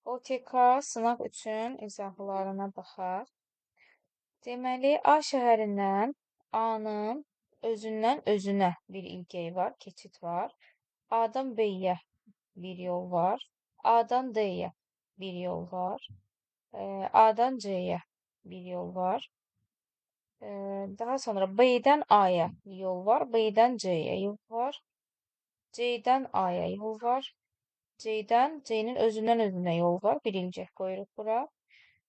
OTK sınaq üçün izahlarına baxaq. Deməli, A şəhərindən A-nın özündən özünə bir ilgəyi var, keçid var. A-dan B-yə bir yol var. A-dan D-yə bir yol var. A-dan C-yə bir yol var. Daha sonra B-dən A-ya yol var. B-dən C-yə yol var. C-dən A-ya yol var. C-dən, C-nin özündən özünə yol var. Bir ilgək qoyuruq bura.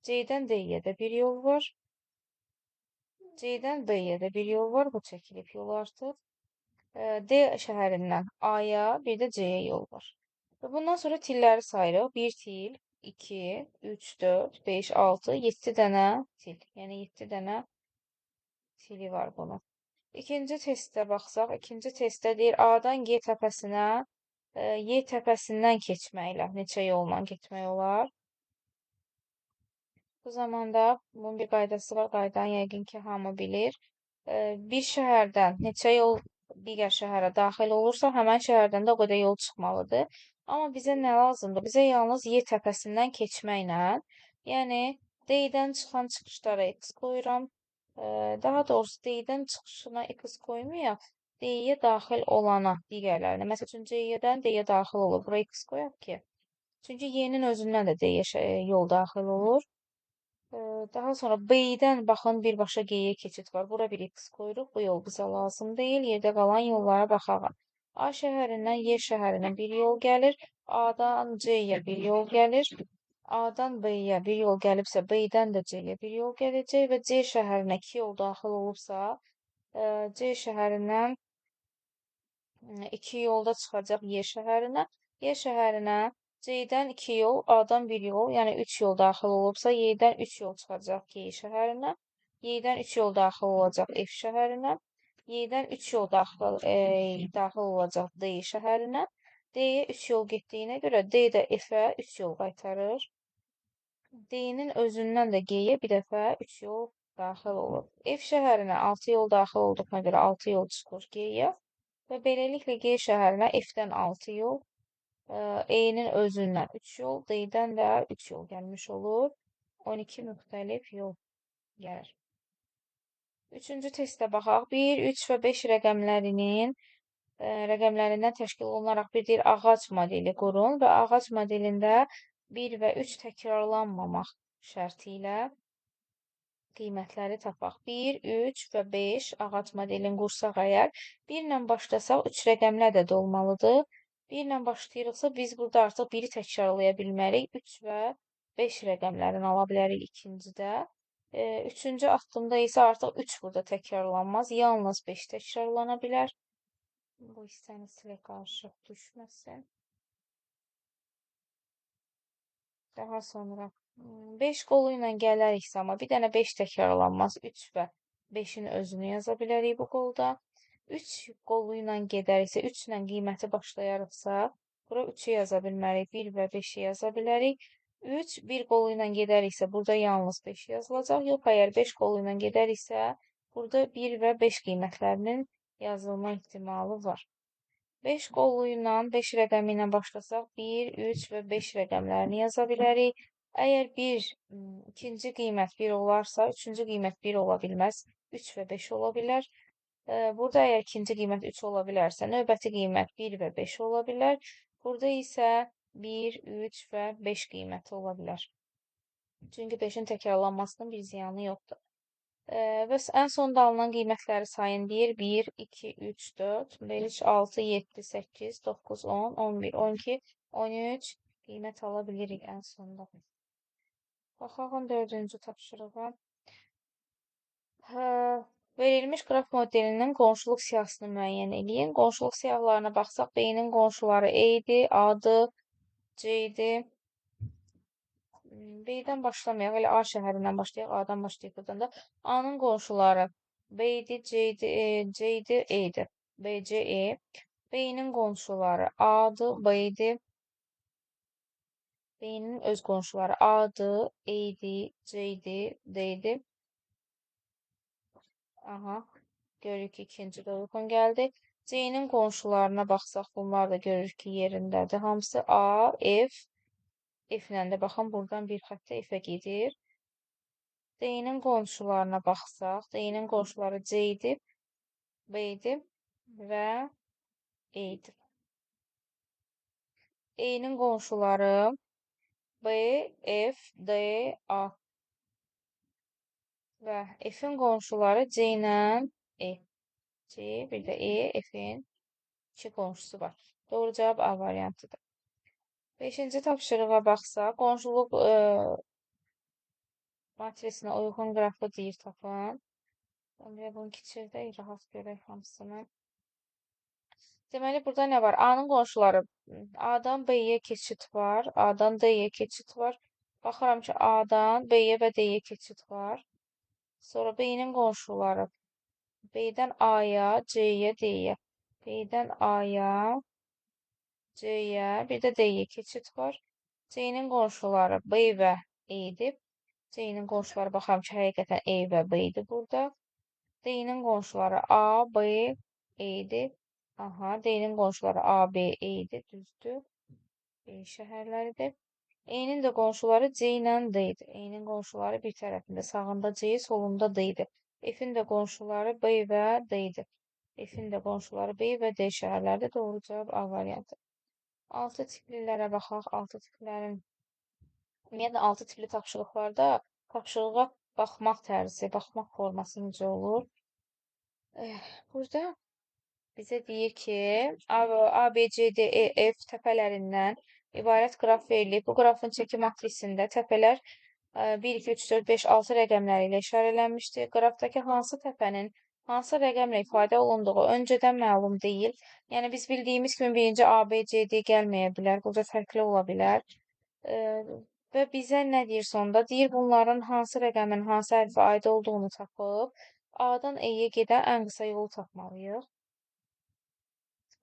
C-dən D-yə də bir yol var. C-dən B-yə də bir yol var. Bu çəkilib yol artıq. D şəhərindən A-ya, bir də C-yə yol var. Və bundan sonra tilləri sayırıq. 1 til, 2, 3, 4, 5, 6, 7 dənə til. Yəni 7 dənə tili var bunun. İkinci testə baxsaq, ikinci testdə deyir A-dan G təpəsinə, Y təpəsindən keçməklə neçə yolla getmək olar? Bu zamanda bunun bir qaydası var. Qaydanı yəqin ki, hamı bilir. Bir şəhərdən neçə yol digər şəhərə daxil olursa, həmən şəhərdən də o qədər yol çıxmalıdır. Amma bizə nə lazımdır? Bizə yalnız Y təpəsindən keçməklə, yəni D-dən çıxan çıxışlara X qoyuram. Daha doğrusu D-dən çıxışına X qoymayaq, D-yə daxil olana digərlərinə. Məsəl üçün, C-dən D-yə daxil olur. Bura X qoyaq ki. Çünki Y-nin özündən də D-yə yol daxil olur. Daha sonra B-dən baxın birbaşa G-yə keçid var. Bura bir X qoyuruq. Bu yol bizə lazım deyil. Yerdə qalan yollara baxaq. A şəhərindən Y şəhərinə bir yol gəlir. A-dan C-yə bir yol gəlir. A-dan B-yə bir yol gəlibsə, B-dən də C-yə bir yol gələcək və C şəhərinə 2 yol daxil olubsa, C şəhərindən 2 yolda çıxacaq Y şəhərinə. Y şəhərinə C-dən 2 yol, A-dan 1 yol, yəni 3 yol daxil olubsa, Y-dən 3 yol çıxacaq G şəhərinə. Y-dən 3 yol daxil olacaq F şəhərinə. Y-dən 3 yol daxil olacaq D şəhərinə. D-yə 3 yol getdiyinə görə D də F-ə 3 yol qaytarır. D-nin özündən də G-yə bir dəfə 3 yol daxil olur. F şəhərinə 6 yol daxil olduğuna görə 6 yol çıxır G-yə. Və beləliklə G şəhərinə F-dən 6 yol, E-nin özündən 3 yol, D-dən də 3 yol gəlmiş olur. 12 müxtəlif yol gəlir. Üçüncü testə baxaq. 1, 3 və 5 rəqəmlərindən təşkil olunaraq bir deyir ağac modeli qurun və ağac modelində 1 və 3 təkrarlanmamaq şərti ilə qiymətləri tapaq. 1, 3 və 5 ağac modelini qursaq əgər, 1 ilə başlasaq 3 rəqəmli ədəd olmalıdır. 1 ilə başlayırıqsa biz burada artıq 1-i təkrarlaya bilmərik. 3 və 5 rəqəmlərini ala bilərik ikincidə. Üçüncü addımda isə artıq 3 burada təkrarlanmaz. Yalnız 5 təkrarlana bilər. Bu hissəni silə qarışıq düşməsin. Daha sonra 5 qolu ilə gələriksə, amma bir dənə 5 təkrarlanmaz. 3 və 5-in özünü yaza bilərik bu qolda. 3 qolu ilə gedəriksə, 3 ilə qiyməti başlayarıqsa, bura 3-ü yaza bilmərik, 1 və 5-i yaza bilərik. 3, 1 qolu ilə gedəriksə, burada yalnız 5 yazılacaq. Yox, əgər 5 qolu ilə gedəriksə, burada 1 və 5 qiymətlərinin yazılma ehtimalı var. 5 qolu ilə, 5 rəqəmi ilə başlasaq, 1, 3 və 5 rəqəmlərini yaza bilərik. Əgər ikinci qiymət 1 olarsa, üçüncü qiymət 1 ola bilməz, 3 və 5 ola bilər. Burada əgər ikinci qiymət 3 ola bilərsə, növbəti qiymət 1 və 5 ola bilər. Burada isə 1, 3 və 5 qiyməti ola bilər. Çünki 5-in təkrarlanmasının bir ziyanı yoxdur. Və ən sonda alınan qiymətləri sayın deyir. 1, 2, 3, 4, 5, 6, 7, 8, 9, 10, 11, 12, 13 qiymət ala bilirik ən sonda. Baxaq 14-cü tapşırığa. Verilmiş qraf modelinin qonşuluq siyahısını müəyyən eləyin. Qonşuluq siyahılarına baxsaq, B-nin qonşuları E-dir, A-dır, C-dir. B-dən başlamayaq, elə A şəhərindən başlayaq, A-dan başlayaq buradan da. A-nın qonşuları B-dir, C-dir, C-dir, E-dir. B, C, E. B-nin qonşuları A-dır, B-dir. B-nin öz qonşuları A-dır, E-dir, C-dir, D-dir. Aha, görürük ki, ikinci də uyğun gəldi. C-nin qonşularına baxsaq, bunlar da görürük ki, yerindədir. Hamısı A, F, F-lə də baxın, buradan bir xəttə F-ə gedir. D-nin qonşularına baxsaq, D-nin qonşuları C idi, B idi və E idi. E-nin qonşuları B, F, D, A və F-in qonşuları C ilə E. C, bir də E, F-in iki qonşusu var. Doğru cavab A variantıdır. Beşinci tapşırığa baxsaq, qonşuluq matrisinə uyğun qrafı deyir tapın. Mən bunu kiçirdək, rahat görək hamısını. Deməli, burada nə var? A-nın qonşuları. A-dan B-yə keçid var. A-dan D-yə keçid var. Baxıram ki, A-dan B-yə və D-yə keçid var. Sonra B-nin qonşuları. B-dən A-ya, C-yə, D-yə. B-dən A-ya, C-yə, bir də D-yə keçid var. C-nin qonşuları B və E-dir. C-nin qonşuları baxıram ki, həqiqətən E və B idi burada. D-nin qonşuları A, B, E-dir. Aha, D-nin qonşuları A, B, E idi, düzdür. B şəhərləridir. E-nin də qonşuları C ilə D idi. E-nin qonşuları bir tərəfində, sağında C, solunda D idi. F-in də qonşuları B və D idi. F-in də qonşuları B və D şəhərləridir. Doğru cavab A variantı. 6 tiplilərə baxaq. 6 tiplilərin ümumiyyətlə 6 tipli tapşırıqlarda tapşırığa baxmaq tərzi, baxmaq forması necə olur? Burada bizə deyir ki, A, B, C, D, E, F təpələrindən ibarət qraf verilib. Bu qrafın çəki matrisində təpələr 1, 2, 3, 4, 5, 6 rəqəmləri ilə işarələnmişdir. Qrafdakı hansı təpənin hansı rəqəmlə ifadə olunduğu öncədən məlum deyil. Yəni, biz bildiyimiz kimi birinci A, B, C, D gəlməyə bilər. Burada fərqli ola bilər. Və bizə nə deyir sonda? Deyir, bunların hansı rəqəmin hansı hərfə aid olduğunu tapıb, A-dan E-yə gedən ən qısa yolu tapmalıyıq.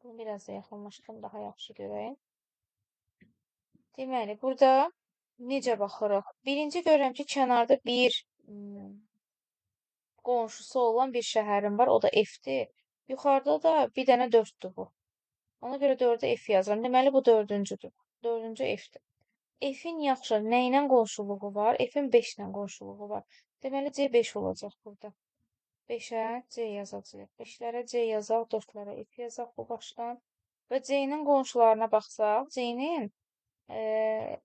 Bunu biraz da yaxınlaşdırım, daha yaxşı görəyim. Deməli, burada necə baxırıq? Birinci görürəm ki, kənarda bir qonşusu olan bir şəhərim var, o da F-dir. Yuxarıda da bir dənə 4-dür bu. Ona görə 4-ə F yazıram. Deməli, bu dördüncüdür. Dördüncü F-dir. F-in yaxşı nə ilə qonşuluğu var? F-in 5 ilə qonşuluğu var. Deməli, C5 olacaq burada. 5-ə C yazacağıq. 5-lərə C yazaq, 4-lərə F yazaq bu başdan. Və C-nin qonşularına baxsaq, C-nin E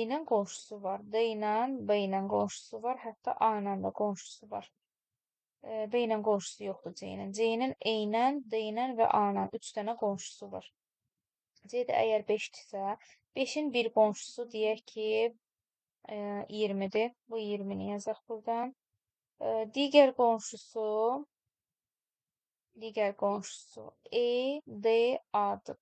ilə qonşusu var, D ilə, B ilə qonşusu var, hətta A ilə də qonşusu var. B ilə qonşusu yoxdur C-nin. C-nin E ilə, D ilə və A ilə 3 dənə qonşusu var. C də əgər 5-dirsə, 5-in bir qonşusu deyək ki, 20-dir. Bu 20-ni yazaq buradan. Digər qonşusu E, D, A-dır.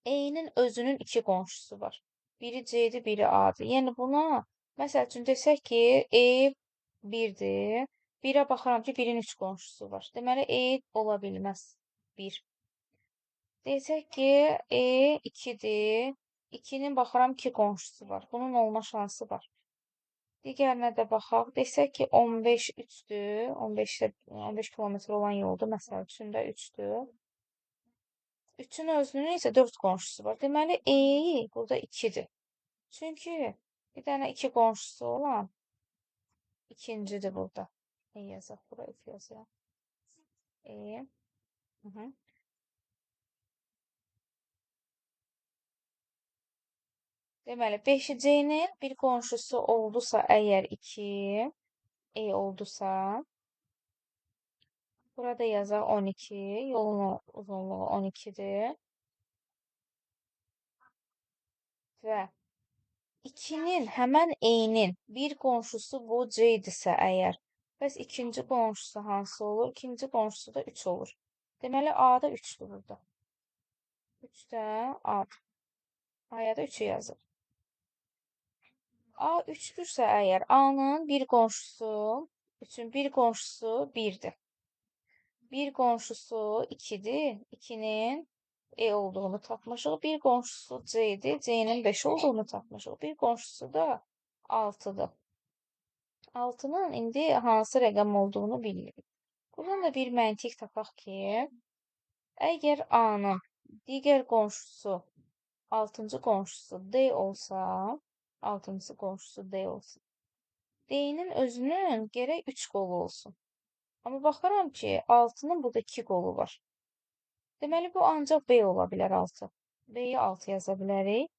E-nin özünün iki qonşusu var. Biri C-dir, biri A-dır. Yəni buna, məsəl üçün desək ki, E 1-dir. 1-ə baxıram ki, 1-in 3 qonşusu var. Deməli, E ola bilməz 1. Desək ki, E 2-dir. 2-nin baxıram 2 qonşusu var. Bunun olma şansı var. Digərinə də baxaq. Desək ki, 15 3-dür. 15 kilometr olan yoldur. Məsəl üçün də 3-dür. 3-ün özünün isə 4 qonşusu var. Deməli, E burada 2-dir. Çünki bir dənə 2 qonşusu olan ikincidir burada. E yazaq. Bura F yazıram. E. Deməli, 5-cinin bir qonşusu oldusa əgər 2, E oldusa, burada yazaq 12, yolun uzunluğu 12-dir. Və 2-nin, həmən E-nin bir qonşusu bu C idisə əgər, bəs ikinci qonşusu hansı olur? İkinci qonşusu da 3 olur. Deməli, A da 3-dür burada. 3 də A-dır. A-ya da 3-ü yazır. A 3-dürsə əgər, A-nın bir qonşusu, 3-ün bir qonşusu 1-dir. Bir qonşusu 2-dir. 2-nin E olduğunu tapmışıq. Bir qonşusu C-dir. C-nin 5 olduğunu tapmışıq. Bir qonşusu da 6-dır. 6-nın indi hansı rəqəm olduğunu bilirik. Buradan da bir məntiq tapaq ki, əgər A-nın digər qonşusu Altıncı qonşusu D olsa, altıncı qonşusu D olsun. D-nin özünün gərək 3 qolu olsun. Amma baxıram ki, 6-nın burada 2 qolu var. Deməli, bu ancaq B ola bilər 6. B-yi 6 yaza bilərik.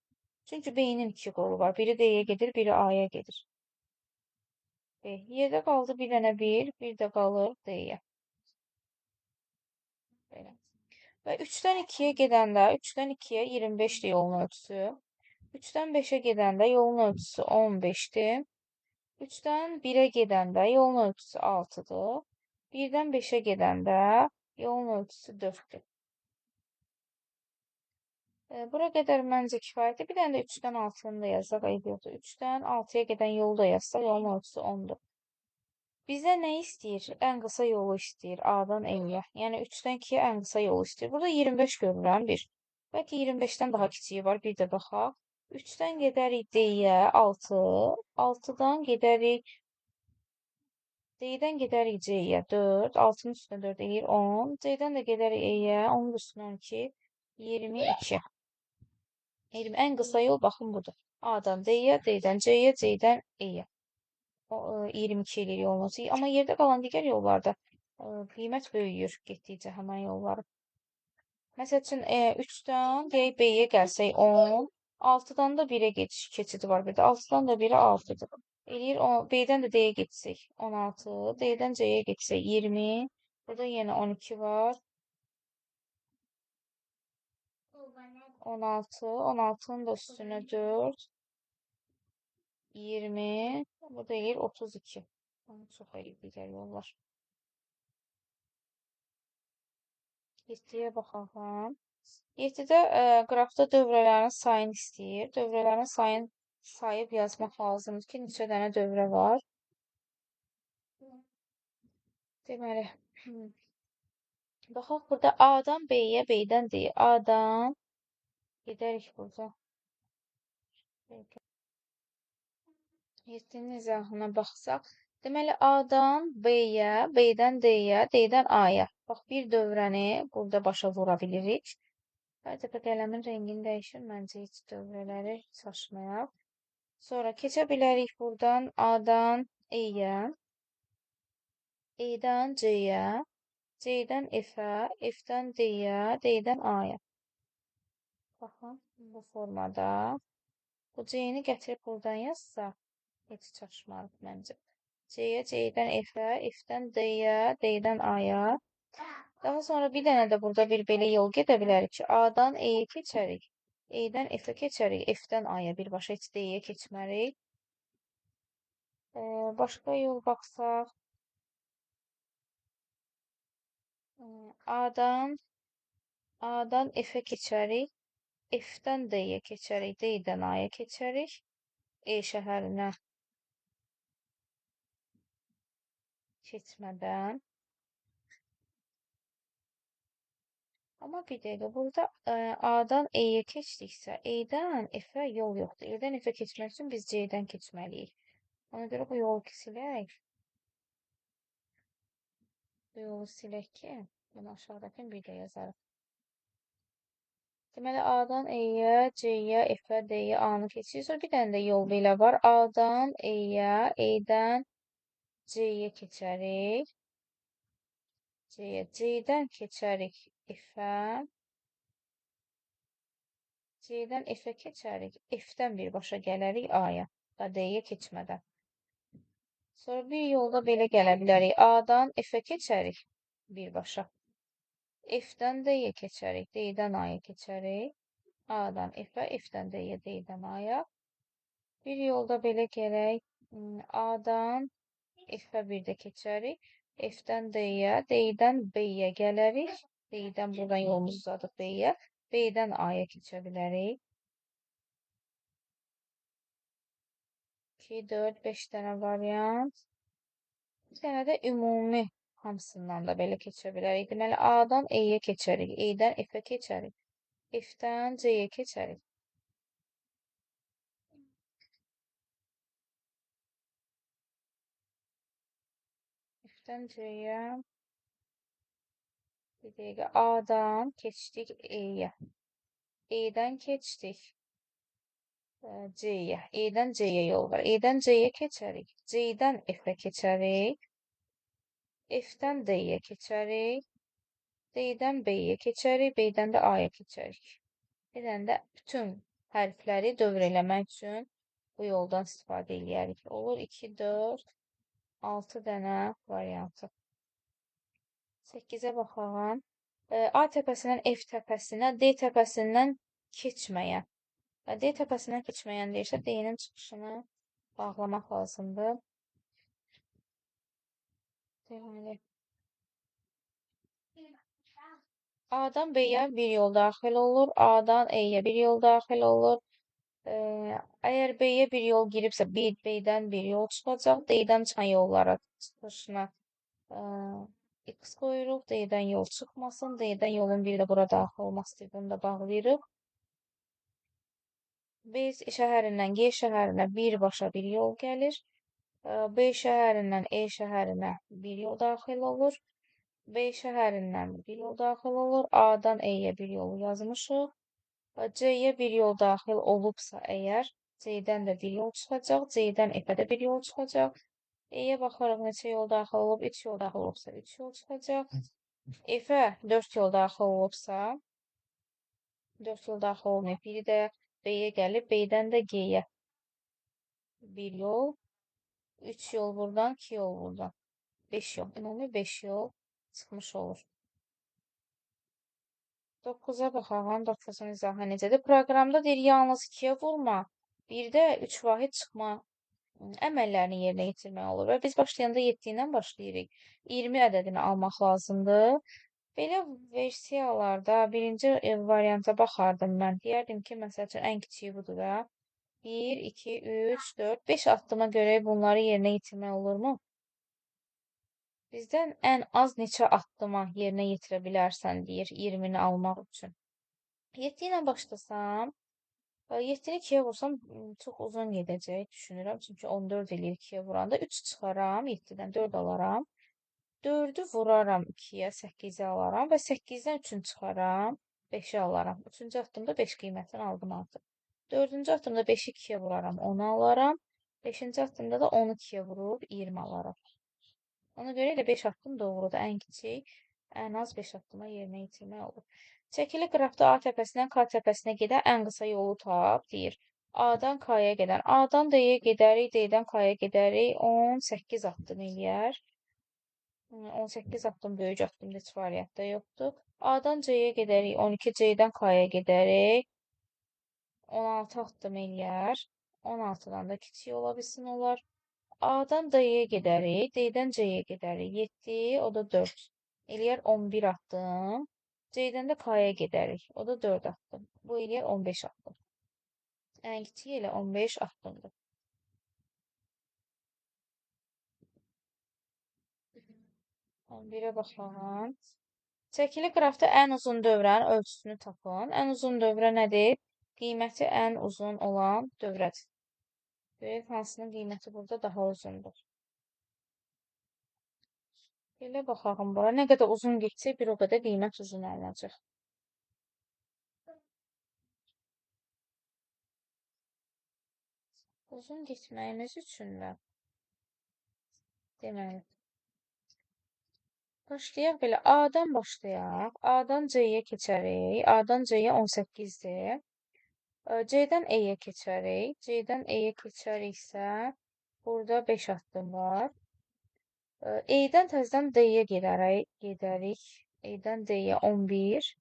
Çünki B-nin 2 qolu var. Biri D-yə gedir, biri A-ya gedir. B. Yerdə qaldı bir dənə 1, bir də qalır D-yə. Belə. Və 3-dən 2-yə gedəndə, 3-dən 2-yə 25-dir yolun ölçüsü. 3-dən 5-ə gedəndə yolun ölçüsü 15-dir. 3-dən 1-ə gedəndə yolun ölçüsü 6-dır. 1-dən 5-ə gedəndə yolun ölçüsü 4-dür. Bura qədər məncə kifayətdir. Bir dənə də 3-dən 6-nı da yazsaq, eybi yoxdur. 3-dən 6-ya gedən yolu da yazsaq, yolun ölçüsü 10-dur. Bizə nə istəyir? Ən qısa yolu istəyir A-dan E-yə. Yəni 3-dən 2-yə ən qısa yolu istəyir. Burada 25 görürəm, 1. Bəlkə 25-dən daha kiçiyi var, bir də baxaq. 3-dən gedərik D-yə 6, 6-dan gedərik D-dən gedərik C-yə 4, 6-nın üstünə 4 eləyir 10, C-dən də gedərik E-yə, 10-un üstünə 12, 22. 20. Ən qısa yol baxın budur. A-dan D-yə, D-dən C-yə, C-dən E-yə. 22 eləyir yolun ölçüsü. Amma yerdə qalan digər yollarda qiymət böyüyür getdikcə həmən yolları. Məsəl üçün 3-dən deyək B-yə gəlsək 10, 6-dan da 1-ə keçidi var bir də. 6-dan da 1-ə 6-dır. Eləyir, B-dən də D-yə getsək 16, D-dən C-yə getsək 20, burada yenə 12 var. 16, 16-nın da üstünə 4, 20, bu da eləyir 32. Çox eləyir digər yollar. 7-yə baxalım. 7-də qrafda dövrələrin sayını istəyir. Dövrələrin sayını sayıb yazmaq lazımdır ki, neçə dənə dövrə var. Deməli, baxaq burada A-dan B-yə, B-dən D-yə. A-dan gedərik burada. 7-nin izahına baxsaq, deməli A-dan B-yə, B-dən D-yə, D-dən A-ya. Bax, bir dövrəni burada başa vura bilirik. Hər dəfə qələmin rəngini dəyişir, məncə heç dövrələri çaşmayaq. Sonra keçə bilərik buradan A-dan E-yə, E-dən C-yə, C-dən F-ə, F-dən D-yə, D-dən A-ya. Baxın, bu formada. Bu C-ni gətirib buradan yazsaq, heç çaşmarıq məncə. C-yə, C-dən F-ə, F-dən D-yə, D-dən A-ya. Daha sonra bir dənə də burada bir belə yol gedə bilərik ki, A-dan E-yə keçərik, E-dən F-ə keçərik, F-dən A-ya birbaşa heç D-yə keçmərik. Başqa yol baxsaq, A-dan F-ə keçərik, F-dən D-yə keçərik, D-dən A-ya keçərik, E şəhərinə keçmədən. Amma bir dəqiqə, burada A-dan E-yə keçdiksə, E-dən F-ə yol yoxdur. E-dən F-ə keçmək üçün biz C-dən keçməliyik. Ona görə bu yolu silək. Bu yolu silək ki, bunu aşağıdakını bir də yazarıq. Deməli, A-dan E-yə, C-yə, F-ə, D-yə, A-nı keçirik. Sonra bir dənə də yol belə var. A-dan E-yə, E-dən C-yə keçərik. C-yə, C-dən keçərik F-ə. C-dən F-ə keçərik. F-dən birbaşa gələrik A-ya. D-yə keçmədən. Sonra bir yolda belə gələ bilərik. A-dan F-ə keçərik birbaşa. F-dən D-yə keçərik. D-dən A-ya keçərik. A-dan F-ə, F-dən D-yə, D-dən A-ya. Bir yolda belə gələk. A-dan F-ə bir də keçərik. F-dən D-yə, D-dən B-yə gələrik. D-dən buradan yolumuzu uzadıq B-yə. B-dən A-ya keçə bilərik. 2, 4, 5 dənə variant. Bir dənə də ümumi hamısından da belə keçə bilərik. Deməli, A-dan E-yə keçərik. E-dən F-ə keçərik. F-dən C-yə keçərik. F-dən C-yə. Bir dəqiqə. A-dan keçdik E-yə. E-dən keçdik C-yə. E-dən C-yə yol var. E-dən C-yə keçərik. C-dən F-ə keçərik. F-dən D-yə keçərik. D-dən B-yə keçərik. B-dən də A-ya keçərik. Bir dənə də bütün hərfləri dövr eləmək üçün bu yoldan istifadə eləyərik. Olur 2, 4, 6 dənə variantı. 8-ə baxaq. A təpəsindən F təpəsinə, D təpəsindən keçməyən. D təpəsindən keçməyən deyirsə, D-nin çıxışını bağlamaq lazımdır. Deməli, A-dan B-yə bir yol daxil olur, A-dan E-yə bir yol daxil olur. Əgər B-yə bir yol giribsə, B-dən bir yol çıxacaq. D-dən çıxan yollara çıxışına X qoyuruq. D-dən yol çıxmasın. D-dən yolun biri də bura daxil olması istəyir. Bunu da bağlayırıq. B şəhərindən G şəhərinə birbaşa bir yol gəlir. B şəhərindən E şəhərinə bir yol daxil olur. B şəhərindən bir yol daxil olur. A-dan E-yə bir yol yazmışıq. C-yə bir yol daxil olubsa əgər, C-dən də bir yol çıxacaq. C-dən F-ə də bir yol çıxacaq. E-yə baxarıq neçə yol daxil olub. 3 yol daxil olubsa 3 yol çıxacaq. F-ə 4 yol daxil olubsa 4 yol daxil olmayıb. Biri də B-yə gəlib, B-dən də G-yə bir yol, 3 yol buradan, 2 yol buradan. 5 yol. Ümumi 5 yol çıxmış olur. 9-a baxaq. 9-un izahı necədir? Proqramda deyir, yalnız 2-yə vurma, bir də 3 vahid çıxma əməllərini yerinə yetirmək olur. Və biz başlayanda 7 ilə başlayırıq. 20 ədədini almaq lazımdır. Belə versiyalarda birinci varianta baxardım mən. Deyərdim ki, məsəl üçün, ən kiçiyi budur da. 1, 2, 3, 4, 5 addıma görə bunları yerinə yetirmək olurmu? Bizdən ən az neçə addıma yerinə yetirə bilərsən, deyir, 20-ni almaq üçün. 7 ilə başlasam, 7-ni 2-yə vursam çox uzun gedəcək, düşünürəm. Çünki 14 eləyir 2-yə vuranda. 3 çıxaram, 7-dən 4 alaram. 4-ü vuraram 2-yə, 8-i alaram və 8-dən 3-ünü çıxaram, 5-i alaram. 3-cü addımda 5 qiymətini aldım artıq. 4-cü addımda 5-i 2-yə vuraram, 10-u alaram. 5-ci addımda da 10-u 2-yə vurub 20 alaram. Ona görə elə 5 addım doğrudur. Ən kiçik, ən az 5 addıma yerinə yetirmək olur. Çəkili qrafda A təpəsindən K təpəsinə gedən ən qısa yolu tap, deyir. A-dan K-ya gedən. A-dan D-yə gedərik, D-dən K-ya gedərik. 18 addım eləyər. 18 addım böyük addım heç variantda yoxdur. A-dan C-yə gedərik, 12, C-dən K-ya gedərik. 16 addım eləyər. 16-dan da kiçik ola bilsin olar. A-dan D-yə gedərik, D-dən C-yə gedərik. 7, o da 4. Eləyər 11 addım. C-dən də K-ya gedərik, o da 4 addım. Bu eləyər 15 addım. Ən kiçiyi elə 15 addımdır. 11-ə baxalım. Çəkili qrafda ən uzun dövrənin ölçüsünü tapın. Ən uzun dövrə nədir? Qiyməti ən uzun olan dövrədir. Görək hansının qiyməti burada daha uzundur. Belə baxalım bura. Nə qədər uzun getsək, bir o qədər qiymət uzun alınacaq. Uzun getməyimiz üçün də deməli, başlayaq belə. A-dan başlayaq. A-dan C-yə keçərik. A-dan C-yə 18-dir. C-dən E-yə keçərik. C-dən E-yə keçəriksə, burada 5 addım var. E-dən təzədən D-yə gedərik. E-dən D-yə 11.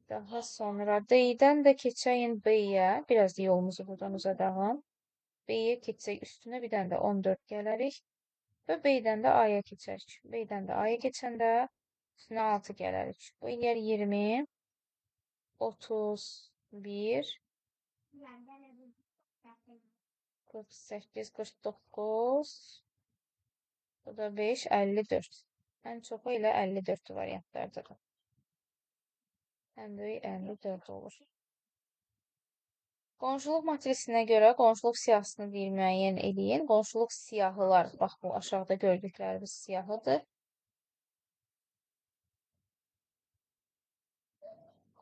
Daha sonra D-dən də keçəyin B-yə. Biraz da yolumuzu buradan uzadalım. B-yə keçsək üstünə bir dənə də 14 gələrik. Və B-dən də A-ya keçərik. B-dən də A-ya keçəndə üstünə 6 gələrik. Bu eləyər 20, 31, 48, 49, bu da 5, 54. Ən çoxu elə 54 variantlardadır. Ən böyük 54 olur. Qonşuluq matrisinə görə qonşuluq siyahısını deyir, müəyyən eləyin. Qonşuluq siyahılar, bax bu aşağıda gördüklərimiz siyahıdır.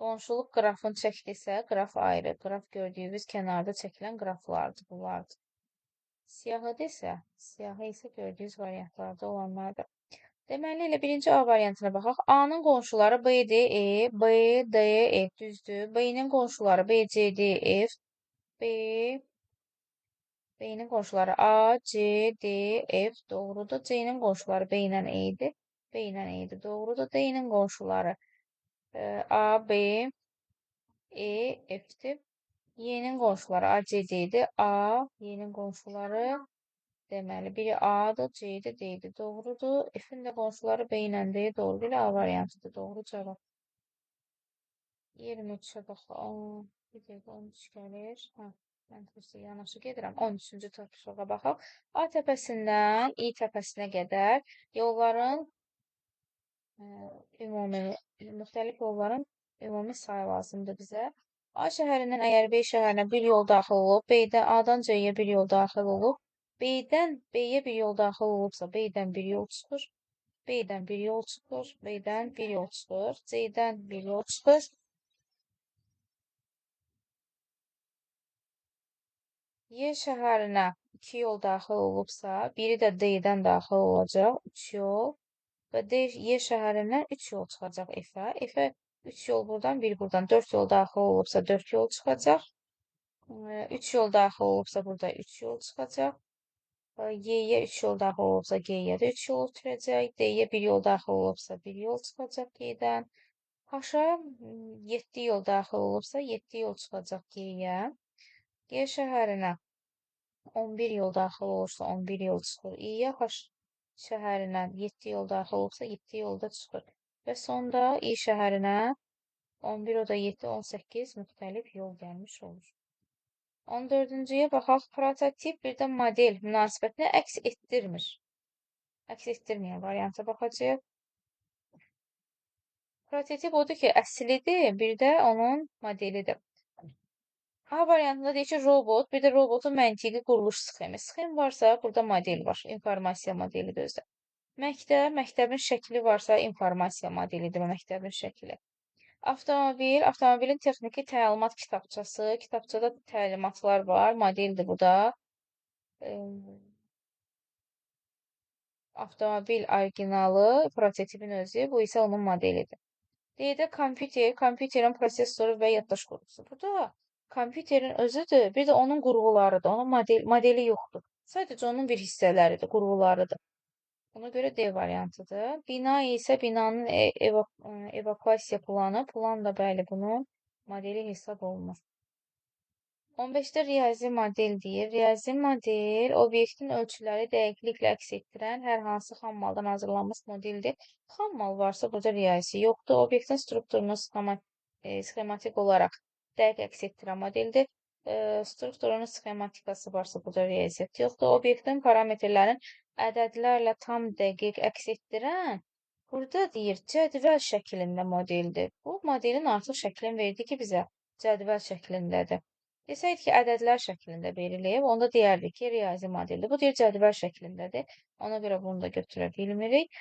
Qonşuluq qrafını çəkdisə, qraf ayrı. Qraf gördüyünüz kənarda çəkilən qraflardır, bunlardır. Siyahı desə, siyahı isə gördüyünüz variantlarda olanlardır. Deməli, elə birinci A variantına baxaq. A-nın qonşuları B, D, E, B, D, E, düzdür. B-nin qonşuları B, C, D, F, B, B-nin qonşuları A, C, D, F, doğrudur. C-nin qonşuları B ilə E idi. B ilə E idi, doğrudur. D-nin qonşuları A, B, E, F-dir. Y-nin qonşuları A, C, D idi. A, Y-nin qonşuları deməli, biri A-dır, C-dir, D-dir. Doğrudur. F-in də qonşuları B ilə D, doğru. Belə A variantıdır. Doğru cavab. 23-ə baxaq. Bir dəqiqə, 13 gəlir. Hə, mən xüsusi yanaşı gedirəm. 13-cü tapşırığa baxaq. A təpəsindən İ təpəsinə qədər yolların ümumi, müxtəlif yolların ümumi sayı lazımdır bizə. A şəhərindən əgər B şəhərinə bir yol daxil olub, B-dən A-dan C-yə bir yol daxil olub, B-dən B-yə bir yol daxil olubsa, B-dən bir yol çıxır, B-dən bir yol çıxır, B-dən bir yol çıxır, C-dən bir yol çıxır. Y şəhərinə 2 yol daxil olubsa, biri də D-dən daxil olacaq, 3 yol və D, Y şəhərindən 3 yol çıxacaq F-ə. F-ə 3 yol buradan, 1 buradan, 4 yol daxil olubsa 4 yol çıxacaq. 3 yol daxil olubsa burada 3 yol çıxacaq. Y-yə 3 yol daxil olubsa G-yə də 3 yol ötürəcək. D-yə 1 yol daxil olubsa 1 yol çıxacaq G-dən. H-a 7 yol daxil olubsa 7 yol çıxacaq G-yə. G şəhərinə 11 yol daxil olursa 11 yol çıxır. İ-yə H şəhərinə 7 yol daxil olursa 7 yol da çıxır. Və sonda İ şəhərinə 11, o da 7, 18 müxtəlif yol gəlmiş olur. 14-cüyə baxaq. Prototip bir də model münasibətini əks etdirmir. Əks etdirməyən varianta baxacağıq. Prototip odur ki, əslidir, bir də onun modelidir. A variantında deyir ki, robot, bir də robotun məntiqi quruluş sxemi. Sxem varsa, burada model var. İnformasiya modelidir özü. Məktəb, məktəbin şəkli varsa, informasiya modelidir məktəbin şəkli. Avtomobil, avtomobilin texniki təlimat kitabçası. Kitabçada təlimatlar var, modeldir bu da. Avtomobil originalı, prototipin özü, bu isə onun modelidir. D-də kompüter, kompüterin prosesoru və yaddaş qurğusu. Bu da kompüterin özüdür, bir də onun qurğularıdır, onun modeli yoxdur. Sadəcə onun bir hissələridir, qurğularıdır. Ona görə D variantıdır. Bina isə binanın evakuasiya planı. Plan da bəli bunun modeli hesab olunur. 15-də riyazi model deyir. Riyazi model obyektin ölçüləri dəqiqliklə əks etdirən hər hansı xam maldan hazırlanmış modeldir. Xam mal varsa burada riyazi yoxdur. Obyektin strukturunu sxematik olaraq dəqiq əks etdirən modeldir. Strukturunun sxematikası varsa burada riyaziyyat yoxdur. Obyektin parametrlərinin ədədlərlə tam dəqiq əks etdirən, burada deyir, cədvəl şəklində modeldir. Bu modelin artıq şəklini verdi ki, bizə cədvəl şəklindədir. Desəydi ki, ədədlər şəklində verilib, onda deyərdik ki, riyazi modeldir. Bu deyir, cədvəl şəklindədir. Ona görə bunu da götürə bilmirik.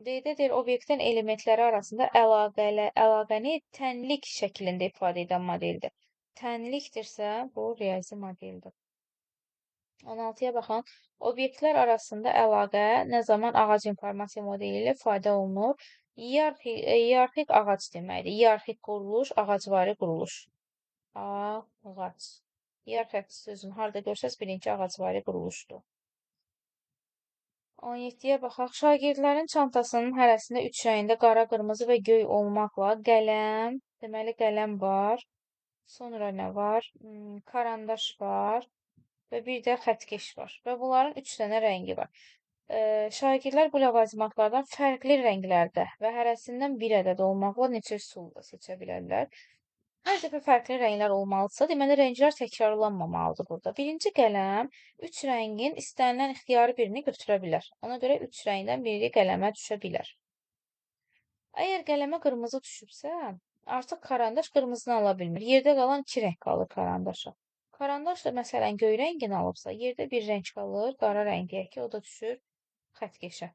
D-də deyir, obyektin elementləri arasında əlaqəni tənlik şəklində ifadə edən modeldir. Tənlikdirsə, bu riyazi modeldir. 16-ya baxın. Obyektlər arasında əlaqə nə zaman ağac informasiya modeli ilə ifadə olunur? Hiyerarxik ağac deməkdir. Hiyerarxik quruluş, ağacvari quruluş. Ağac. Hiyerarxik sözünü harada görsəz, bilin ki, ağacvari quruluşdur. 17-yə baxaq. Şagirdlərin çantasının hərəsində 3 rəngdə qara, qırmızı və göy olmaqla qələm, deməli qələm var. Sonra nə var? Karandaş var və bir də xəttkeş var. Və bunların 3 dənə rəngi var. Şagirdlər bu ləvazimatlardan fərqli rənglərdə və hərəsindən bir ədəd olmaqla neçə üsulla seçə bilərlər. Hər dəfə fərqli rənglər olmalıdırsa, deməli rənglər təkrarlanmamalıdır burada. Birinci qələm 3 rəngin istənilən ixtiyari birini götürə bilər. Ona görə 3 rəngdən biri qələmə düşə bilər. Əgər qələmə qırmızı düşübsə, artıq karandaş qırmızını ala bilmir. Yerdə qalan 2 rəng qalır karandaşa. Karandaş da məsələn göy rəngini alıbsa, yerdə bir rəng qalır, qara rəng deyək ki, o da düşür xəttkeşə.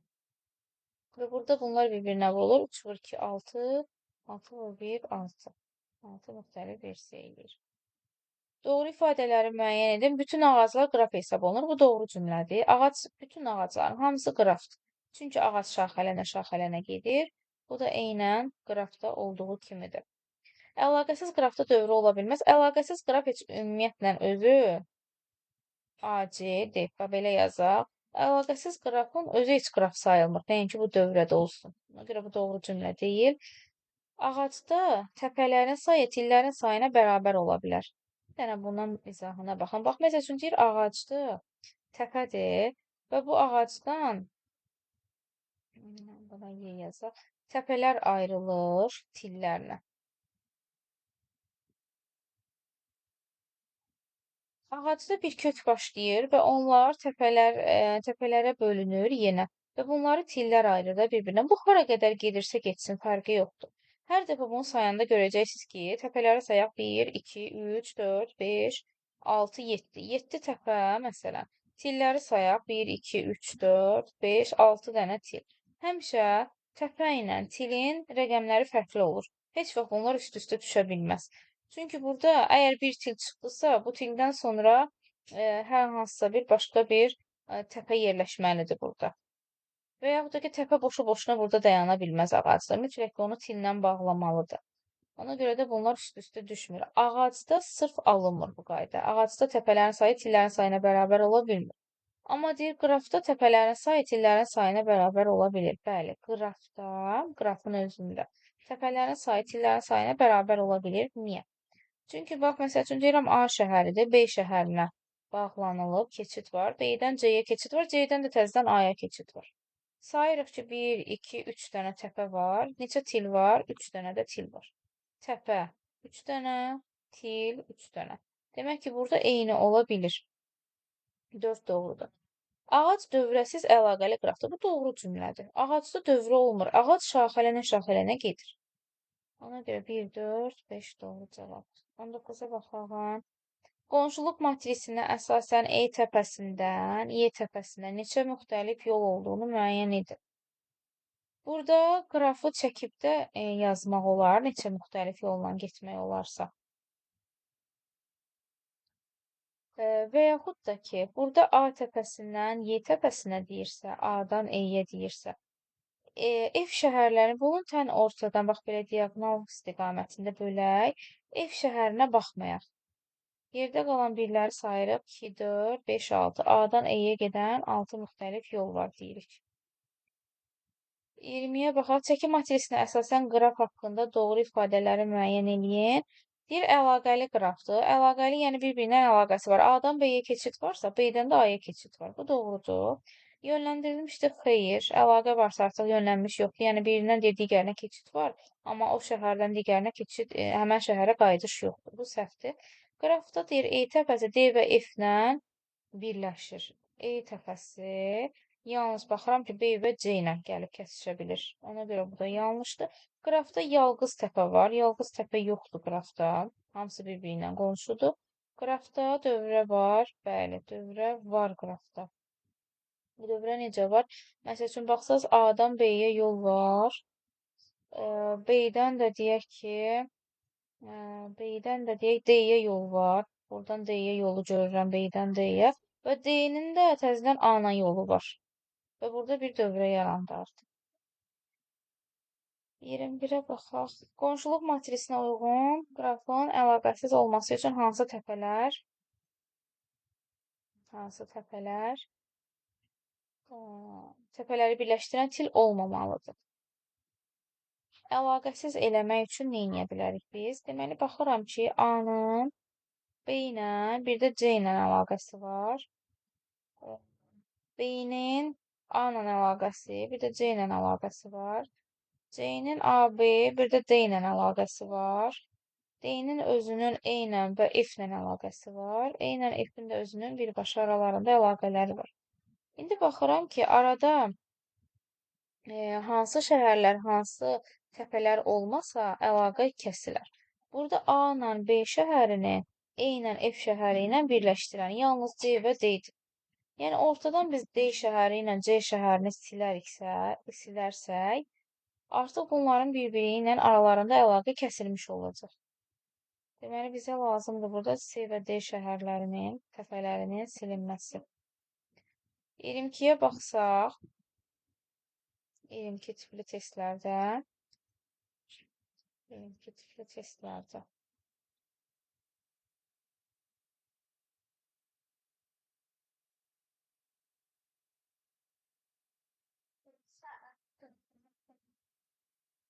Və burada bunlar bir-birinə vurulur. 3 vur 2, 6, 6 vur 1, 6. 6 müxtəlif versiya eləyir. Doğru ifadələri müəyyən edin. Bütün ağaclar qraf hesab olunur. Bu doğru cümlədir. Ağac, bütün ağacların hamısı qrafdır. Çünki ağac şaxələnə-şaxələnə gedir. Bu da eynən qrafda olduğu kimidir. Əlaqəsiz qrafda dövrə ola bilməz. Əlaqəsiz qraf heç ümumiyyətlə özü A, C, D. Bax, belə yazaq. Əlaqəsiz qrafın özü heç qraf sayılmır. Nəinki bu dövrədə olsun. Ona görə bu doğru cümlə deyil. Ağacda təpələrin sayı tillərin sayına bərabər ola bilər. Bir dənə bunun izahına baxın. Bax, məsəl üçün deyir, ağacdır, təpədir və bu ağacdan, buna Y yazaq, təpələr ayrılır tillərlə. Ağacda bir kök başlayır və onlar təpələrə bölünür yenə və bunları tillər ayırır da bir-birindən. Bu, hara qədər gedirsə getsin, fərqi yoxdur. Hər dəfə bunu sayanda görəcəksiniz ki, təpələri sayaq 1, 2, 3, 4, 5, 6, 7. 7 təpə, məsələn. Tilləri sayaq 1, 2, 3, 4, 5, 6 dənə til. Həmişə təpə ilə tilin rəqəmləri fərqli olur. Heç vaxt bunlar üst-üstə düşə bilməz. Çünki burada əgər bir til çıxdısa, bu tildən sonra hər hansısa bir başqa bir təpə yerləşməlidir burada. Və yaxud da ki, təpə boşu-boşuna burada dayana bilməz ağacda. Mütləq onu tillə bağlamalıdır. Ona görə də bunlar üst-üstə düşmür. Ağacda sırf alınmır bu qayda. Ağacda təpələrin sayı tillərin sayına bərabər ola bilmir. Amma deyir, qrafda təpələrin sayı tillərin sayına bərabər ola bilir. Bəli, qrafda, qrafın özündə təpələrin sayı tillərin sayına bərabər ola bilir. Niyə? Çünki bax, məsəl üçün deyirəm, A şəhəridir, B şəhərinə bağlanılıb, keçid var. B-dən C-yə keçid var, C-dən də təzədən A-ya keçid var. Sayırıq ki, 1, 2, 3 dənə təpə var. Neçə til var? 3 dənə də til var. Təpə 3 dənə, til 3 dənə. Demək ki, burada eyni ola bilir. 4 doğrudur. Ağac dövrəsiz əlaqəli qrafdır. Bu doğru cümlədir. Ağacda dövrə olmur. Ağac şaxələnə-şaxələnə gedir. Ona görə 1, 4, 5 doğru cavab. 19-a baxaq. Qonşuluq matrisinə əsasən E təpəsindən Y təpəsinə neçə müxtəlif yol olduğunu müəyyən edin. Burada qrafı çəkib də yazmaq olar, neçə müxtəlif yolla getmək olarsa. Və yaxud da ki, burada A təpəsindən Y təpəsinə deyirsə, A-dan E-yə deyirsə, F şəhərlərini bunun tən ortadan, bax belə diaqonal istiqamətində bölək, F şəhərinə baxmayaq. Yerdə qalan birləri sayırıq. 2, 4, 5, 6. A-dan E-yə gedən 6 müxtəlif yol var deyirik. 20-yə baxaq. Çəki matrisinə əsasən qraf haqqında doğru ifadələri müəyyən eləyin. Deyir, əlaqəli qrafdır. Əlaqəli, yəni bir-birindən əlaqəsi var. A-dan B-yə keçid varsa, B-dən də A-ya keçid var. Bu doğrudur. Yönləndirilmişdir, xeyr. Əlaqə varsa artıq yönlənmiş yoxdur. Yəni birindən deyir, digərinə keçid var. Amma o şəhərdən digərinə keçid, həmən şəhərə qayıdış yoxdur. Bu səhvdir. Qrafda deyir, E təpəsi D və F-lə birləşir. E təpəsi, yalnız baxıram ki, B və C ilə gəlib kəsişə bilir. Ona görə bu da yanlışdır. Qrafda yalqız təpə var. Yalqız təpə yoxdur qrafda. Hamısı bir-biri ilə qonşudur. Qrafda dövrə var. Bəli, dövrə var qrafda. Bu dövrə necə var? Məsəl üçün, baxsaz, A-dan B-yə yol var. B-dən də deyək ki, B-dən də deyək, D-yə yol var. Buradan D-yə yolu görürəm, B-dən D-yə. Və D-nin də təzədən A-na yolu var. Və burada bir dövrə yarandı artıq. 21-ə baxaq. Qonşuluq matrisinə uyğun qrafın əlaqəsiz olması üçün hansı təpələr? Hansı təpələr? Təpələri birləşdirən til olmamalıdır. Əlaqəsiz eləmək üçün nə edə bilərik biz? Deməli, baxıram ki, A-nın B ilə, bir də C ilə əlaqəsi var. B-nin A ilə əlaqəsi, bir də C ilə əlaqəsi var. C-nin A, B, bir də D ilə əlaqəsi var. D-nin özünün E ilə və F ilə əlaqəsi var. E ilə F-in də özünün birbaşa aralarında əlaqələri var. İndi baxıram ki, arada hansı şəhərlər, hansı təpələr olmasa əlaqə kəsilər. Burada A ilə B şəhərini E ilə F şəhəri ilə birləşdirən yalnız C və D-dir. Yəni, ortadan biz D şəhəri ilə C şəhərini silərsək, artıq bunların bir-biri ilə aralarında əlaqə kəsilmiş olacaq. Deməli, bizə lazımdır burada C və D şəhərlərinin, təpələrinin silinməsi. 22-yə baxsaq, 22 tipli testlərdə, 22 tipli testlərdə.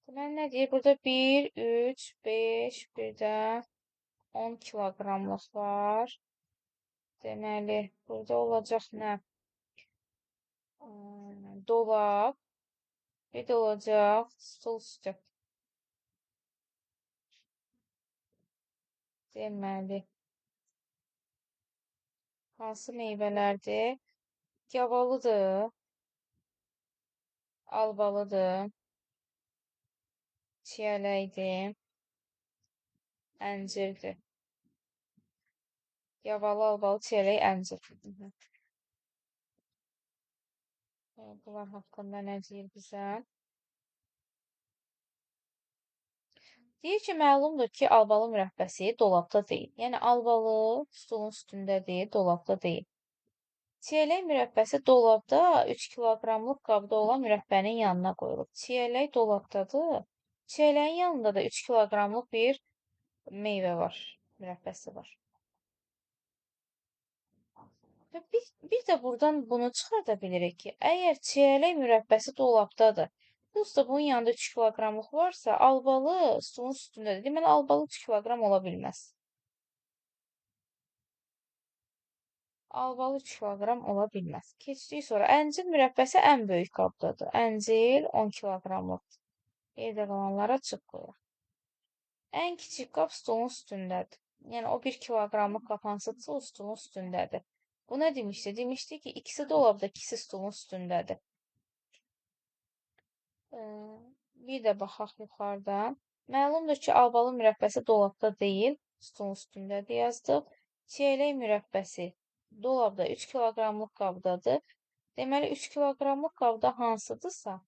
Deməli, nə deyir? Burada 1, 3, 5, bir də 10 kiloqramlıq var. Deməli, burada olacaq nə? Dolab, bir də olacaq stol üstü. Deməli, hansı meyvələrdir? Gavalıdır, albalıdır, çiyələkdir, əncirdir. Gavalı, albalı, çiyələk, əncir. Bunlar haqqında nə deyir bizə? Deyir ki, məlumdur ki, albalı mürəbbəsi dolabda deyil. Yəni, albalı stolun üstündədir, dolabda deyil. Çiyələk mürəbbəsi dolabda 3 kiloqramlıq qabda olan mürəbbənin yanına qoyulub. Çiyələk dolabdadır. Çiyələyin yanında da 3 kiloqramlıq bir meyvə var, mürəbbəsi var. Və bir də buradan bunu çıxarda bilirik ki, əgər çiyələk mürəbbəsi dolabdadır, plus da bunun yanında 3 kiloqramlıq varsa, albalı stolun üstündədir. Deməli, albalı 3 kiloqram ola bilməz. Albalı 3 kiloqram ola bilməz. Keçdik sonra, əncir mürəbbəsi ən böyük qabdadır. Əncir 10 kiloqramlıqdır. Yerdə qalanlara çıx qoyaq. Ən kiçik qab stolun üstündədir. Yəni, o 1 kiloqramlıq qab hansıdırsa, o stolun üstündədir. Bu nə demişdi? Demişdi ki, ikisi dolabda, ikisi stolun üstündədir. Bir də baxaq yuxarıdan. Məlumdur ki, albalı mürəbbəsi dolabda deyil, stolun üstündədir yazdıq. Çiyələk mürəbbəsi dolabda 3 kiloqramlıq qabdadır. Deməli, 3 kiloqramlıq qabda hansıdırsa,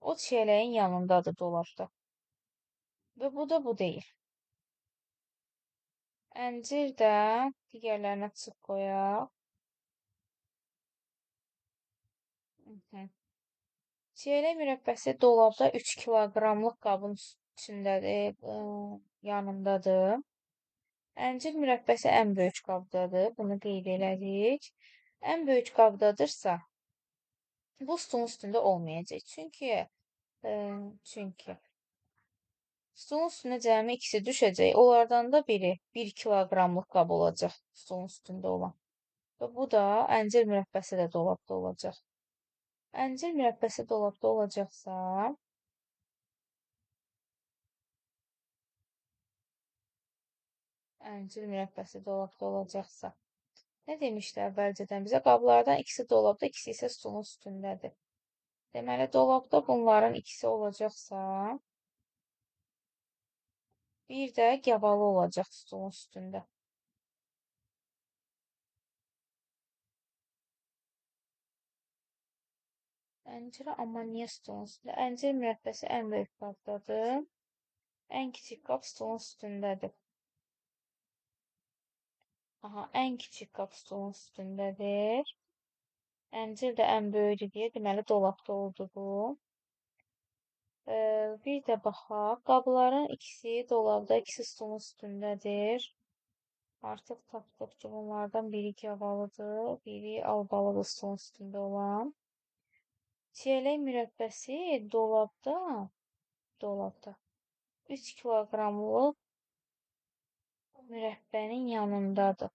o çiyələyin yanındadır dolabda. Və bu da bu deyil. Əncir də digərlərinə çıx qoyaq. Çiyələk mürəbbəsi dolabda 3 kiloqramlıq qabın içindədir, yanındadır. Əncir mürəbbəsi ən böyük qabdadır. Bunu qeyd elədik. Ən böyük qabdadırsa, bu stolun üstündə olmayacaq. Çünki stolun üstünə cəmi ikisi düşəcək. Onlardan da biri 1 kiloqramlıq qab olacaq stolun üstündə olan. Və bu da əncir mürəbbəsi də dolabda olacaq. Əncir mürəbbəsi dolabda olacaqsa, əncir mürəbbəsi dolabda olacaqsa, nə demişdi əvvəlcədən bizə? Qablardan ikisi dolabda, ikisi isə stolun üstündədir. Deməli, dolabda bunların ikisi olacaqsa, bir də gavalı olacaq stolun üstündə. Əncirə amma niyə stolun üstündə? Əncir mürəbbəsi ən böyük qabdadır. Ən kiçik qab stolun üstündədir. Aha, ən kiçik qab stolun üstündədir. Əncir də ən böyüdür deyə, deməli, dolabda oldu bu. Bir də baxaq. Qabların ikisi dolabda, ikisi stolun üstündədir. Artıq tapdıq ki, bunlardan biri gavalıdır, biri albalıdır stolun üstündə olan. Çiyələk mürəbbəsi dolabda 3 kiloqramlıq mürəbbənin yanındadır.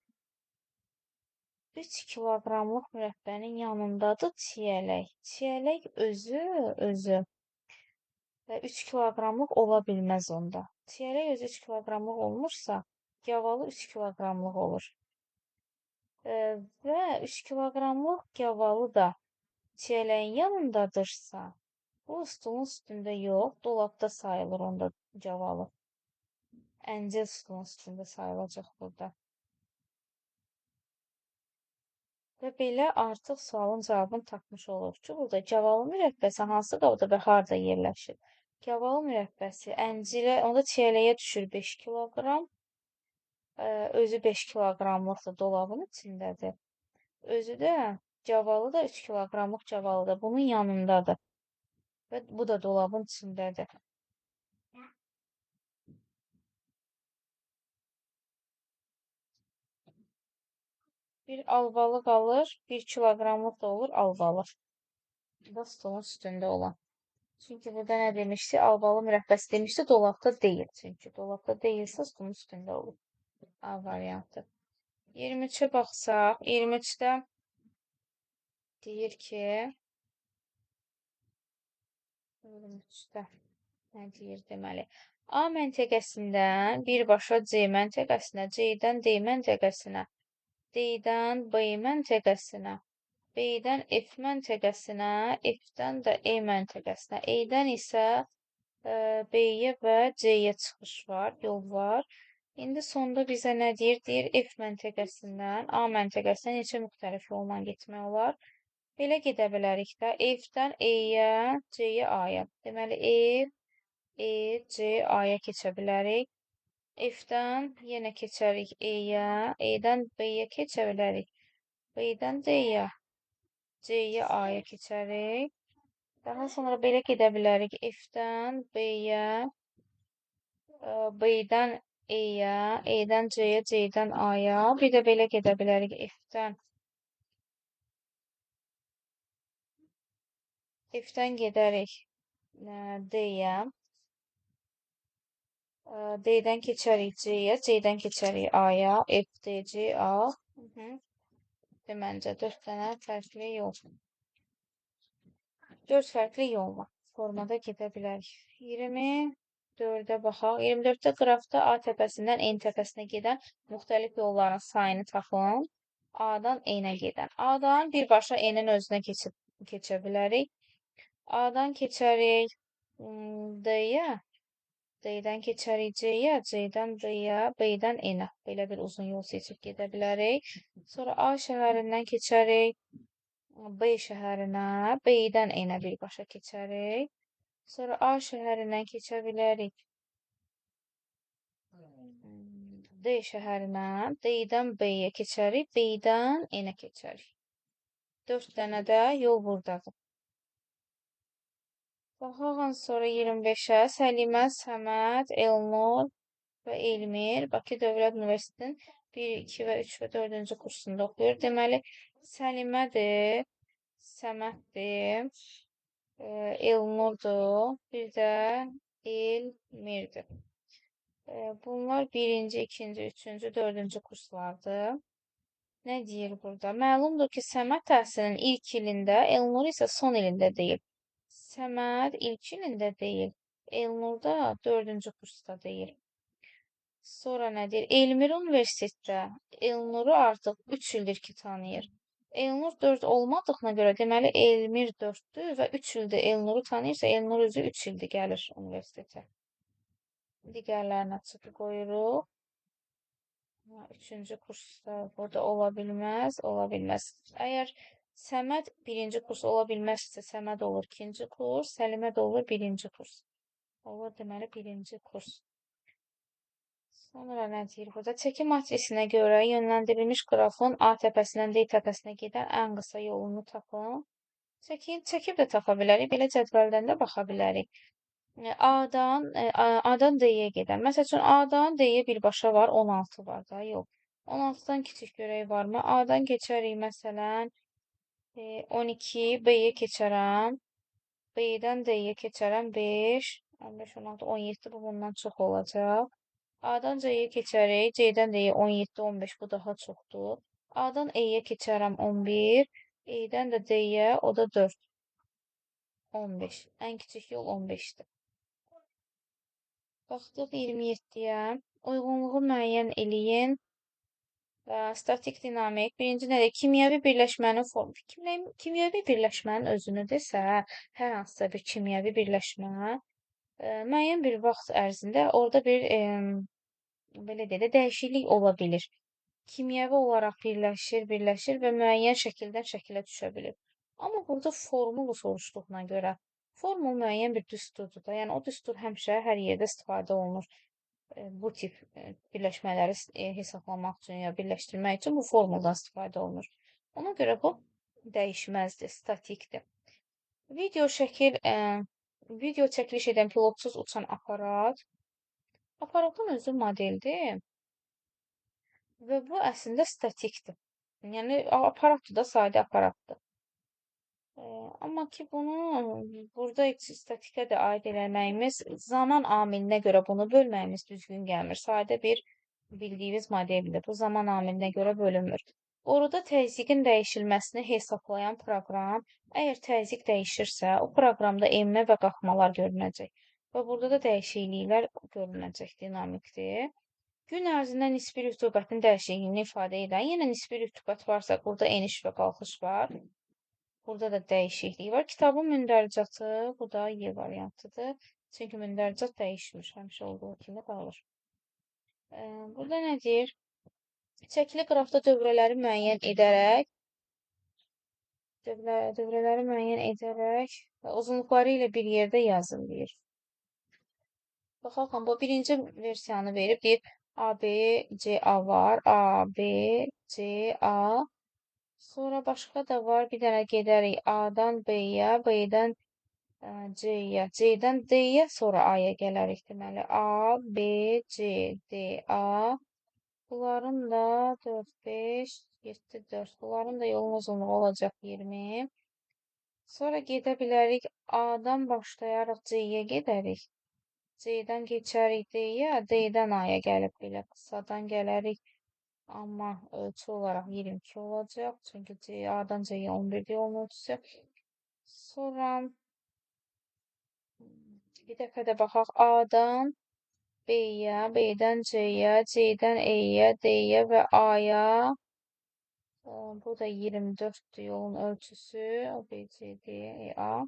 3 kiloqramlıq mürəbbənin yanındadır çiyələk. Çiyələk özü və 3 kiloqramlıq ola bilməz onda. Çiyələk özü 3 kiloqramlıq olmursa, gavalı 3 kiloqramlıq olur. Və 3 kiloqramlıq gavalı da çiyələyin yanındadırsa, bu stolun üstündə yox, dolabda sayılır onda gavalı. Əncir stolun üstündə sayılacaq burada. Və belə artıq sualın cavabını tapmış oluruq ki, burada gavalı mürəbbəsi hansı qabda və harda yerləşir? Gavalı mürəbbəsi əncirə, onda çiyələyə düşür 5 kiloqram. Özü 5 kiloqramlıqdır, dolabın içindədir. Özü də cavalı da 3 kiloqramlıq cavalıdır. Bunun yanındadır. Və bu da dolabın içindədir. Bir albalı qalır, 1 kiloqramlıq da olur albalı. Bu da stolun üstündə olan. Çünki burada nə demişdi? Albalı mürəbbəsi demişdi, dolabda deyil. Çünki dolabda deyilsə, stolun üstündə olur. A variantı. 23-ə baxsaq, 23-də deyir ki, 23-də nə deyir deməli? A məntəqəsindən birbaşa C məntəqəsinə, C-dən D məntəqəsinə, D-dən B məntəqəsinə, B-dən F məntəqəsinə, F-dən də E məntəqəsinə, E-dən isə B-yə və C-yə çıxış var, yol var. İndi sonda bizə nə deyir? Deyir F məntəqəsindən A məntəqəsinə neçə müxtəlif yolla getmək olar? Belə gedə bilərik də. F-dən E-yə, C-yə, A-ya. Deməli, F, E, C, A-ya keçə bilərik. F-dən yenə keçərik E-yə, E-dən B-yə keçə bilərik. B-dən D-yə, C-yə, A-ya keçərik. Daha sonra belə gedə bilərik. F-dən B-yə, B-dən E-yə, E-dən C-yə, C-dən A-ya. Bir də belə gedə bilərik. F-dən gedərik D-yə. D-dən keçərik C-yə, C-dən keçərik A-ya. F, D, C, A. Məncə 4 dənə fərqli yol. 4 fərqli yol var. Formada gedə bilərik. 24-ə baxaq. 24-də qrafda A təpəsindən N təpəsinə gedən müxtəlif yolların sayını tapın. A-dan N-ə gedən. A-dan birbaşa N-in özünə keçə bilərik. A-dan keçərik D-yə. D-dən keçərik C-yə, C-dən B-yə, B-dən N-ə. Belə bir uzun yol seçib gedə bilərik. Sonra A şəhərindən keçərik B şəhərinə, B-dən N-ə birbaşa keçərik. Sonra A şəhərindən keçə bilərik D şəhərinə, D-dən B-yə keçərik, B-dən N-ə keçərik. 4 dənə də yol buradadır. Baxaq sonra 25-ə Səlimə, Səməd, Elnur və Elmir Bakı Dövlət Universitetinin 1, 2 və 3 və 4-cü kursunda oxuyur. Deməli, Səlimədir, Səməddir, Elnurdur, bir də Elmirdir. Bunlar 1-ci, 2-ci, 3-cü, 4-cü kurslardır. Nə deyir burada? Məlumdur ki, Səməd təhsilinin ilk ilində, Elnur isə son ilində deyil. Səməd ilk ilində deyil, Elnur da 4-cü kursda deyil. Sonra nə deyir? Elmir universitetdə Elnuru artıq 3 ildir ki, tanıyır. Elnur 4 olmadığına görə, deməli, Elmir 4-dür və 3 ildir Elnuru tanıyırsa, Elnur özü 3 ildir gəlir universitetə. Digərlərinə çıxı qoyuruq. 3-cü kursda burada ola bilməz, ola bilməz. Əgər Səməd 1-ci kurs ola bilməzsə, Səməd olur 2-ci kurs, Səlimə də olur 1-ci kurs. Olur, deməli, 1-ci kurs. Sonra nə deyir burada? Çəki matrisinə görə yönləndirilmiş qrafın A təpəsindən D təpəsinə gedən ən qısa yolunu tapın. Çəkib də tapa bilərik, belə cədvəldən də baxa bilərik. A-dan D-yə gedən. Məsəl üçün, A-dan D-yə birbaşa var, 16 var da, yox. 16-dan kiçik görək varmı? A-dan keçərik, məsələn, 12, B-yə keçərəm. B-dən D-yə keçərəm, 5, 15, 16, 17, bu bundan çox olacaq. A-dan C-yə keçərik, C-dən D-yə 17, 15, bu daha çoxdur. A-dan E-yə keçərəm, 11, E-dən də D-yə, o da 4, 15. Ən kiçik yol 15-dir. Baxdıq 27-yə. Uyğunluğu müəyyən eləyin. Və statik dinamik. Birinci nədir? Kimyəvi birləşmənin formu. Kimyəvi birləşmənin özünü desə, hər hansısa bir kimyəvi birləşmə müəyyən bir vaxt ərzində orada bir belə deyək də, dəyişiklik ola bilir. Kimyəvi olaraq birləşir, birləşir və müəyyən şəkildən şəkilə düşə bilir. Amma burada formulu soruşduğuna görə formul müəyyən bir düsturdur da. Yəni o düstur həmişə hər yerdə istifadə olunur. Bu tip birləşmələri hesablamaq üçün ya birləşdirmək üçün bu formuldan istifadə olunur. Ona görə bu dəyişməzdir, statikdir. Video şəkil, video çəkiliş edən pilotsuz uçan aparat. Aparatın özü modeldir və bu əslində statikdir. Yəni aparatdır da, sadə aparatdır. Amma ki bunu burada statikə də aid eləməyimiz, zaman amilinə görə bunu bölməyimiz düzgün gəlmir. Sadə bir bildiyimiz modeldir. Bu zaman amilinə görə bölünmür. Orada təzyiqin dəyişilməsini hesaplayan proqram, əgər təzyiq dəyişirsə, o proqramda enmə və qalxmalar görünəcək. Və burada da dəyişikliklər görünəcək, dinamikdir. Gün ərzində nisbi rütubətin dəyişikliyini ifadə edən, yenə nisbi rütubət varsa, burada eniş və qalxış var. Burada da dəyişiklik var. Kitabın mündəricatı, bu da Y variantıdır. Çünki mündəricat dəyişmir, həmişə olduğu kimi qalır. Burada nə deyir? Çəkili qrafda dövrələri müəyyən edərək, uzunluqları ilə bir yerdə yazın deyir. Baxaq, bu birinci versiyanı verib, deyir A, B, C, A var. A, B, C, A. Sonra başqa da var. Bir dənə gedərik A-dan B-yə, B-dən C-yə, C-dən D-yə, sonra A-ya gələrik. Deməli, A, B, C, D, A. Bunların da 4, 5, 7, 4. Bunların da yolun uzunluğu olacaq 20. Sonra gedə bilərik. A-dan başlayaraq C-yə gedərik. C-dən keçərik D-yə, D-dən A-ya gəlib belə qısadan gələrik. Amma ölçü olaraq 22 olacaq. Çünki C, A-dan C-yə 11 yolun ölçüsü. Sonra bir dəfə də baxaq A-dan B-yə, B-dən C-yə, C-dən E-yə, D-yə və A-ya. Bu da 24-dür yolun ölçüsü. A, B, C, D, E, A.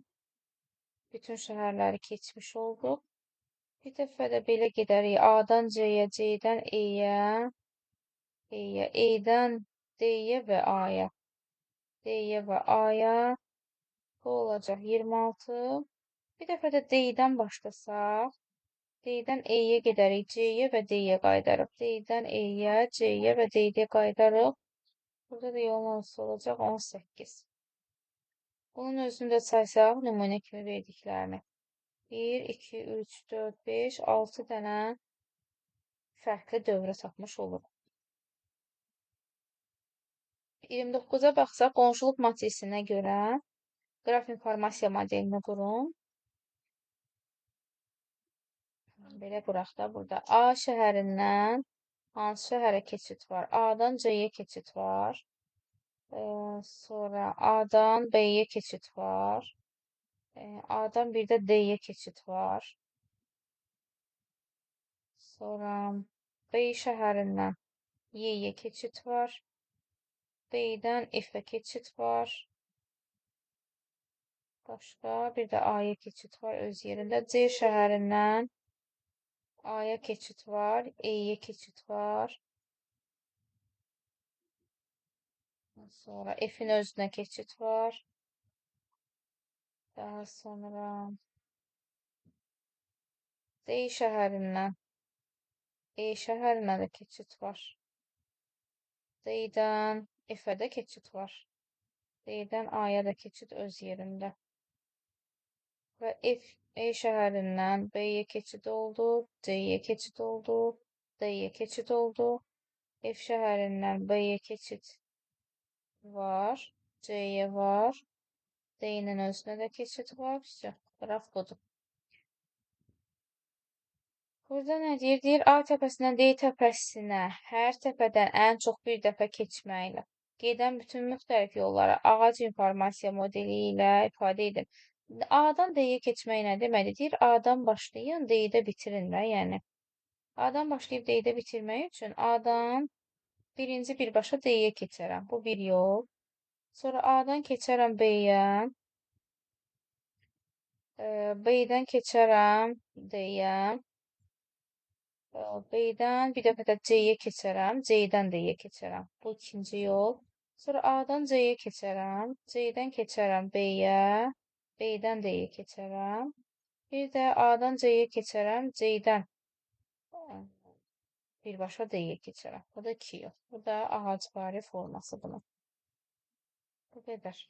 Bütün şəhərləri keçmiş olduq. Bir dəfə də belə gedərik. A-dan C-yə, C-dən E-yə, E-yə, E-dən D-yə və A-ya. D-yə və A-ya. Bu olacaq 26. Bir dəfə də D-dən başlasaq, D-dən E-yə gedərik, C-yə və D-yə qayıdarıq. D-dən E-yə, C-yə və D-yə qayıdarıq. Burada da yolun ölçüsü olacaq 18. Bunun özünü də saysaq, nümunə kimi verdiklərini. 1, 2, 3, 4, 5, 6 dənə fərqli dövrə tapmış oluruq. 29-a baxsaq, qonşuluq matrisinə görə qraf informasiya modelini qurun. Belə quraq da burada. A şəhərindən hansı şəhərə keçid var? A-dan C-yə keçid var. Sonra A-dan B-yə keçid var. A-dan bir də D-yə keçid var. Sonra B şəhərindən Y-yə keçid var. B-dən F-ə keçid var. Başqa bir də A-ya keçid var öz yerində. C şəhərindən A-ya keçid var, E-yə keçid var. Sonra F-in özünə keçid var. Daha sonra D şəhərindən E şəhərinə də keçid var. D-dən F-ə də keçid var. D-dən A-ya da keçid öz yerində. Və F, E şəhərindən B-yə keçid oldu, C-yə keçid oldu, D-yə keçid oldu. F şəhərindən B-yə keçid var, C-yə var, D-nin özünə də keçid var. Qraf budur. Burada nə deyir? Deyir, A təpəsindən D təpəsinə hər təpədən ən çox bir dəfə keçməklə gedən bütün müxtəlif yollara ağac informasiya modeli ilə ifadə edin. A-dan D-yə keçmək nə deməkdir? Deyir, A-dan başlayın, D-də bitirin də, yəni. A-dan başlayıb D-də bitirmək üçün A-dan birinci birbaşa D-yə keçərəm. Bu bir yol. Sonra A-dan keçərəm B-yə. B-dən keçərəm D-yə. B-dən bir dəfə də C-yə keçərəm. C-dən D-yə keçərəm. Bu ikinci yol. Sonra A-dan C-yə keçərəm. C-dən keçərəm B-yə. B-dən D-yə keçərəm. Bir də A-dan C-yə keçərəm. C-dən Birbaşa D-yə keçərəm. Bu da 2 yox. Bu da ağacvari forması bunun. Bu qədər.